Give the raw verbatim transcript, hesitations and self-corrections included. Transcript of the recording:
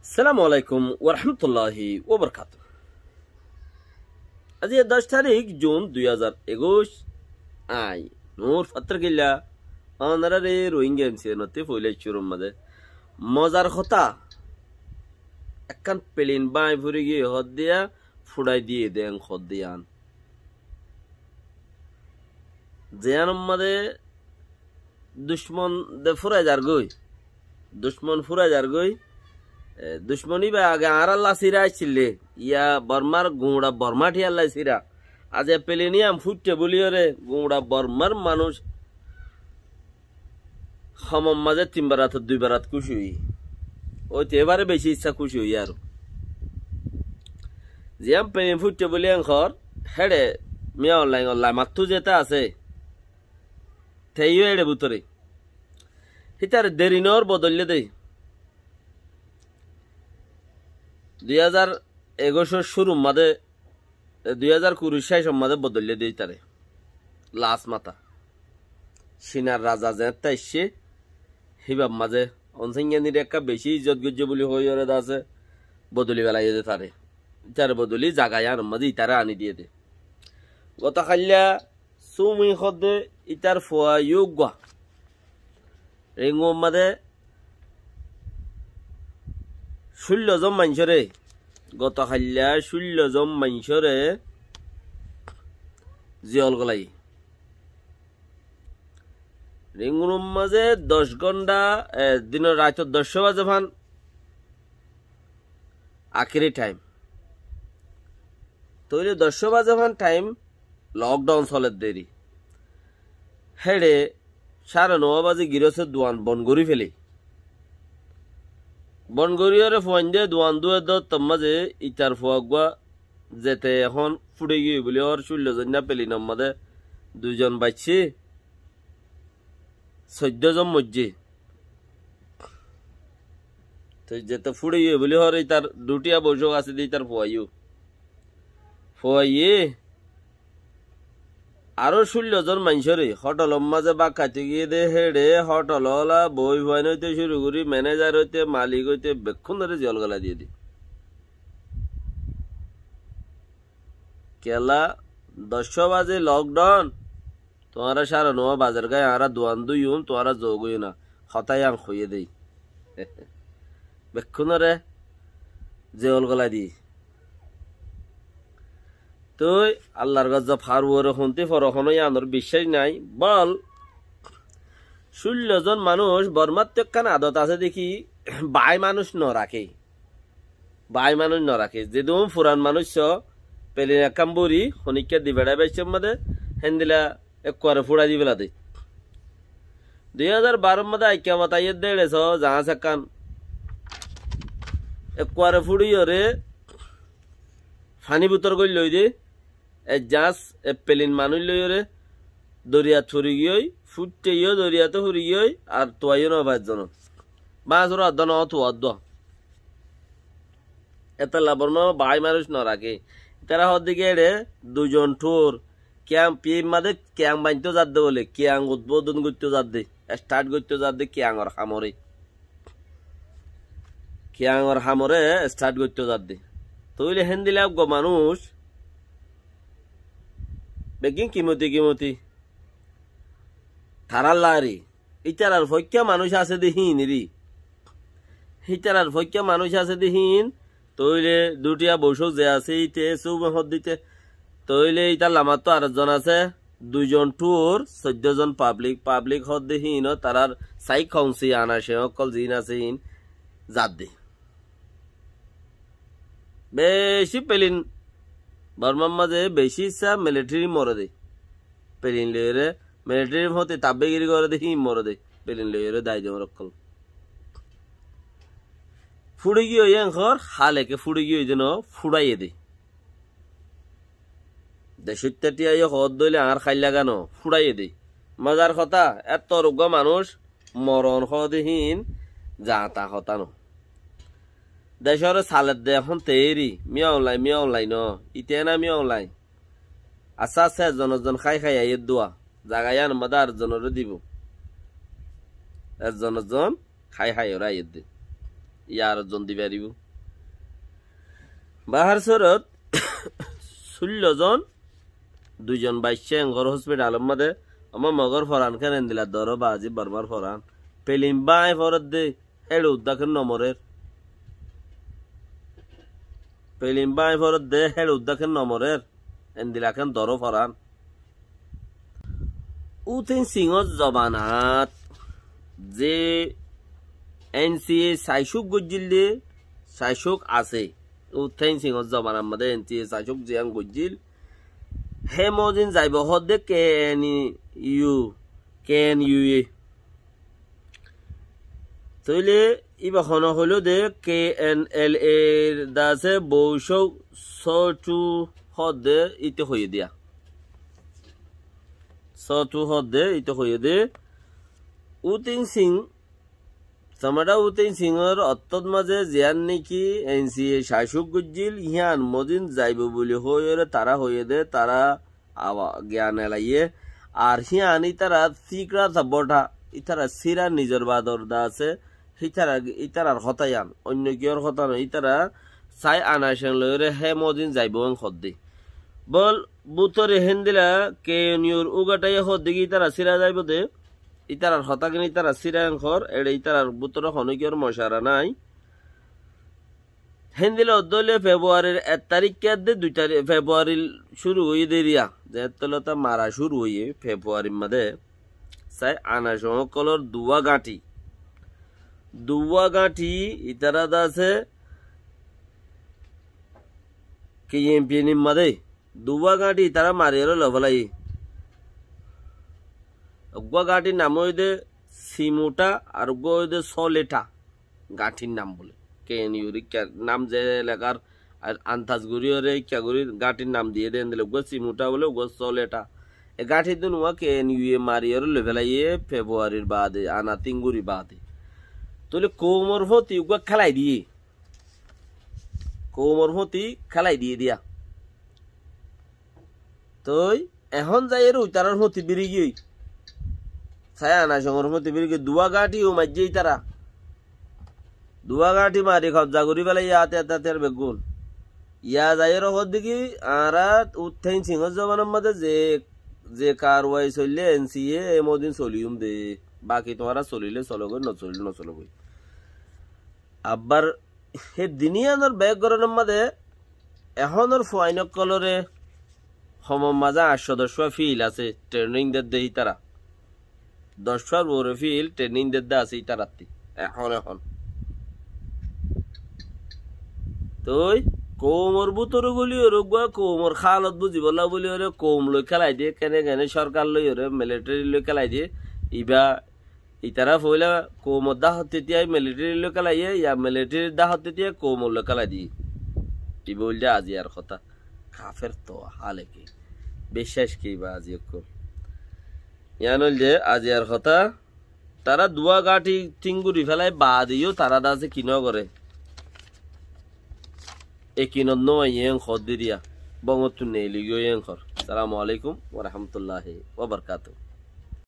Assalamu alaikum warahmatulláhi wabarakátuhu. Aijja doc tarík Jun dui házar ekuic. Añí Nur Fattar Killa, ónoráre Rohingya M C N ottú foila cúrur mazé mozar hotá. Ekkán pelin báñgi fori giyé hoódde, fúrai diyé dé hoódde yián. Ziyánor mazé ducmon de fúrai zargói. Ducmon fúrai zargói. E, ducmon íba age añárálla sira accíl dé. Yá Bormar guñça Bormá thíyalla sira. Aijja pelin yián fúitte bóliyoré guñça Bormar manúic homor mazé tin barat dui barat kúci óiye. Óite ebare beci issá kúci óiye aró. Ziyán pelin fúitte bóli yián hoór, héçe Min Aung Hlaing or lamattú zeta asé, te yó éçe bútore. Hítare deri noór, bodoillé dé. Dui házar ekuic or cúrur mazé, e, dui házar kuri cécor mazé bodoillé dé ítare. Las mata. Cinar raza zeéñtte aiccé, híbar mazé Onsenganir ekká beci izzot goijjé bóli hoiyóre de asé, bodoli felaiyé dé taré. Ítare bodoli zaga yiánor mazé ítare aní diyé dé. Goto hailla Sumi hoódde ítar fua yó uggúa. Ringunor mazé cúllo zon maincóre, goto hailla cúllo zon maincóre ziyol golaiyé. Ringunor mazé doc gónda, e, dinor raitor doccó bazé fán akéri thaim. Tóile doccó bazé fán thaim lockdown soler deri. Héçe cáre nouwá bazé giróse duan bon gorí félé. Bon goríyoré fuaindé duan dúe dóttor mazé ítar fua uggúa zete ehón fúçai giyói bóli hoór cúllo zon na pelinor mazé dui zon baiccé, soiddó zon moijjé. Toi zete fúçai giyói bóli hoór ítar duthíya bocók asé dé ítar fuaiyó. Fuaiyé aró cúllo zon maincóre hótolor mazé bák háito giyé dé héçe hótol ola boi fuain óite cúru gorí menéjar óite malik óite bekkúnoré ziyol golai diyé dé. Kiyólla doccó bazé lockdown, tuáñra cáre nouwá bazar gái añára duan dúiyum, tuáñra zogói na. Hotá yián hoiyé dé. Bekkúnoré ziyol golai di. Toi Allar gozzob hár uore hontí fore honó yiánor biccác nái. Bol cúllo zon manúic Bormáttu ekkán adot asé dé ki, bái manúic noraké. Bái manúic noraké. Zedún furan manúic só, pelin ekkán bóri, honikká di beçai baiccé mazé, héndilla ekkuare fúçai di féla dé. Dui házar baror mazé aikká mata aiyér dé éçe só, zañás ekkán ekkuare fúçaiyoré faní bútor goillói dé, ek zañás, ek pelin manúic loiyoré doriyat furi giyói, fúitte yó doriyat furi giyói, ar tuaiyó no fai ezzon. Báñsor adduá no, tuar adduá. Etolla Bormá bái manúic noraké. Ítara hoódde ki éçe dui zon thuor Kiang piyé mazé Kiang bainto zadde bóle, Kiang udbodon goitto zadde, start goitto zadde Kiangor hamore. Kiangor hamore start goitto zadde. Tóile héndilla uggúa manúic beggín kimoti kimoti tarár lari. Ítarar foikká manúic asé dé híin eri. Ítarar foikká manúic asé dé híin. Tóile duthíya bocók ze asé íte, súbe hoddíte. Tóile ítar lamattú arezzon asé, dui zon thuor, soiddó zon pablik. Pablik hoddé híin ó tarár saik hounsi ana ce ókkol ziín asé híin zadde. Beci pelin Bormar mazé beci issá militeri more dé. Pelin loiyóre, militeri fóti tabbegiri gore dé, híin more dé. Pelin loiyóre dai de ókkol. Fúçi giyói enkor, háleke fúçi giyói dé no, fúçaiye dé. Decóitta thíya yó hoódde óile añár háilla gán ó, fúçaiye dé. Mozar hotá, ettór uggúa manúic moron hoóde híin zañta hotá no. Decóre saledde ehón teéri, Min Aung Hlaing, Min Aung Hlaing no, ite ena Min Aung Hlaing. Asté asté ezzon ezzon hái hái aiyér dua. Zaga yíanor modé ar ezzonoré dibou. Ezzon ezzon hái hái óre aiyér dé. Yá ar ezzon di faribóu. Bahár sorot, cúllo zon, dui zon baiccá engor hóspitalor modé, amár Mogór foran ken endila dóro bazi Bormár foran. Pelim báñi foredde, héçe uddá ken nomorér. Pelim báñi foredde, héçe uddá ken nomorér. Endila ken dóro foran. U Thein Singor zobanat ze N C A saicúk goijjíl dé, saicúk asé. U Thein Singor zobanar modé N C A saicúk ziyán goijjíl, hé mozin zaibou hoódde K N U, K N U A. Tóile íba hone hoiló de K N L A r dase boucók Só Htú hoódde íte hoiyé diya. Só Htú hoódde íte hoiyé de. U Thein Sing, Samada U Thein Singor ottót mazé ziyán néki N C A saicúk goijjíl, hían mozin zaibou buli hoiyóre tará hoiyé de, tará awa, giyan elaiyé. Ar hían ítarar síkra sabóta, ítarar síra nizor bador dase, hítara, ítarar hotá yían, oinno kiyór hotá no, ítara sai anacen loiyóre hé mozin zaibou en hoódde. Bol, bútore héndila K N U r ugatáiye hoódde ki ítara síra zaibou de, ítarar hotá ken ítara síra en hoór, eçe ítarar bútore honó kiyór mocara nái. Héndila uddá óile Februarir ek tarík ke adde dui tarík, Februarir cúru óiye de eriya. Zeéttolla ta mara cúru óiye Februarir mazé. Sai anacon ókkolor duwá gáñthi. Duwá gáñthi ítara dase K N P N mazé. Duwá gáñthi ítara mariyóre loi félaiye. Uggúa gáñthir nam óiye de Simuta ar uggúa óiye de Soléta. Gáñthir nam bóle. K N U r ikká nam ze elakar ar antas gorí óre ikká gorí gáñthir nam diyé de endilla uggúa Simuta bóle, uggúa Soléta. E gáñthir dun uwá K N U A mari óre loi félaiye Februarir baade, ana tin guri baade. Tóile koumor fóti uggúa kélai diyé. Koumor fóti kélai diyé diya. Toi ehón zaiyóre uitarár fóti biri giyói. Sai anacongor fóti biri giyói. Duwá gáñthi umaijjé ítara. Duwá gáñthi mari kobza gorí félaiye áte áte áte ar beggún. Yá zaiyóre hoódde ki, añára U Thein Singor zobanar mazé ze, ze karwai soille N C A e modin soliyum de. Baki tuáñra solile sologói, no solile no sologói. Abbar hé din yíanor bek gorónor mazé ehónor fuain ókkolóre homor mazé añcco doccúa fíil asé, trening dedde ítara. Doccúar uore fíil trening dedde asé ítarattí. Ehón, ehón. Toi koumor bútore guli óre uggúa koumor hálot buzibólla buli óre koum loi kélai diye, kene kene sorkar loi óre, militeri loi kélai diye, iba Itará foóila koumor dáhottí tíai militerir lói kélaiyé, ya militerir dáhottí tíai koumor lói kélai diyé. Ibá óilde aziyar hotá. Kafér toó háleke. Biccác ki ibá azi ókkol. Yián óilde aziyar hotá. Tará duwá gáñthi thíng gori félai baade yó tará dase ki nógoré. Ekinot nóaiyé en hoódde diya. Bóngottú neeli giyói en hoór. Assalamu alaikum wa rahmatullahi wa barakatuhu.